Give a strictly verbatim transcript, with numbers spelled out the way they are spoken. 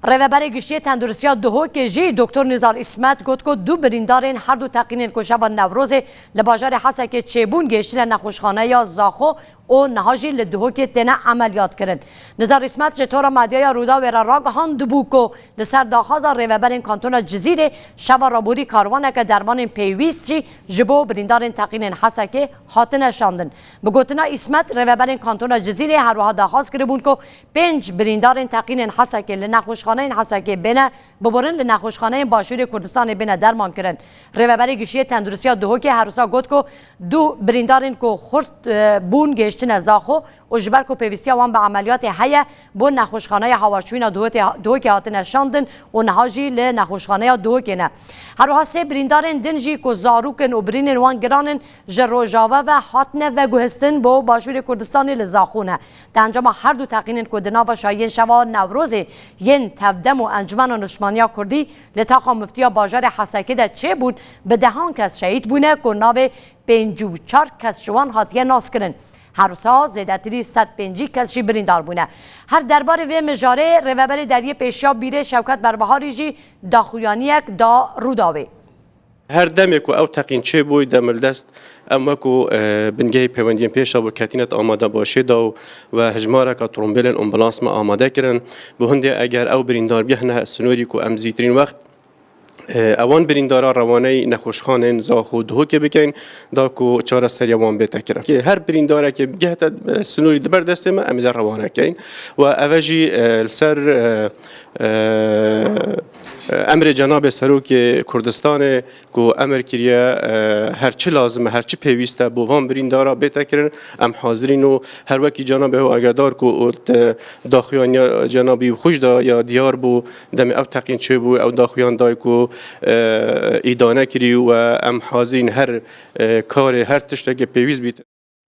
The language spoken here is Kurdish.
Rêveberê Giştiyê Tenduristiya Duhokê jî Doktor Nizar Îsmet got ku du birîndarên her du teqînên ku şeva Newrozê li bajarê Hesekê çêbûn gihiştine nexweşxaneya Zaxo û niha jî li Duhokê têne emeliyat kirin. Nizar Îsmet ji tora medyaya Rûdawê re ragihandibû ku li ser daxwaza rêveberên Kantona Cizîrê şeva raborî karwaneke dermanên pêwîst jî ji bo birîndarên teqînên Hesekê hatine şandin. Bi gotina Îsmet, rêveberên Kantona Cizîrê her wiha daxwaz kiribûn ku pênc birîndarên teqînên Hesekê li nexweşxaneyên Hesekê bêne biborin, li nexweşxaneyên Başûrê Kurdistanê bêne derman kirin. Rêveberê Giştiyê Tenduristiya Duhokê her wisa got ku du birîndarên ku xurt, e, bûn gihiştine Zaxo û ji ber ku pêwîstiya wan bi emeliyatê heye, bo nexweşxaneya Hawaşwîna Duhotê-, Duhokê hatine şandin û niha jî li nexweşxaneya Duhokê ne. Her wiha sê birîndarên din jî ku zarok in û birînên wan giran in, ji Rojava ve hatine veguhestin bo Başûrê Kurdistanê li Zaxo ne. Di encama her du teqînên ku di nava şayiyên şeva Newrozê yên Tevdem û Encumena Niştmaniya Kurdî li taxa muftiya bajarê Hesekê de çêbûn, bi dehan kes şehîd bûne ku navê pêncî û çar kes ji wan hatiye naskirin. Her wisa zêdetirî sed pêncî kes jî birîndar bûne. Her derbarê vê mijarê rêveberê deriyê pêşiya Bîrê Şewket Berbiharî jî daxuyaniyek da Rûdawê. Her demê ku ew teqîn çêbûy, demildest em wekû, e, bingehê peywendiyên pêşa bû ketîne di amadebaşê de û we hejmareka trombêlên ambulans me amade kirin. Bi hindê eger ew birîndar bigihne sînorî ku em zîtirîn wext, e, ewan birîndara rewaney nexweşxanên Zaxo Duhokê bikeyn, da ku çareseriya wan bête kirin. Kê her birîndarekê bigehte, e, sînorî di ber destê me, em ê de rewane keyn. Û ev e jî, e, li ser, e, e, e, emrê Cenabê Serokê Kurdistanê ku emir kiriye, e, her çi lazim e, her çi pêwîst e bo van birîndara bête kirin, em hazirîn û her wekî Cenabê Hêwa Agedar ku û te daxuyaniya Cenabî xwe jî da ya diyar bû, demê ew teqîn çêbû, ew daxuyan dayî ku, e, îdane kirî û em hazirîn her, e, karê, her tiştekê pêwîst bît.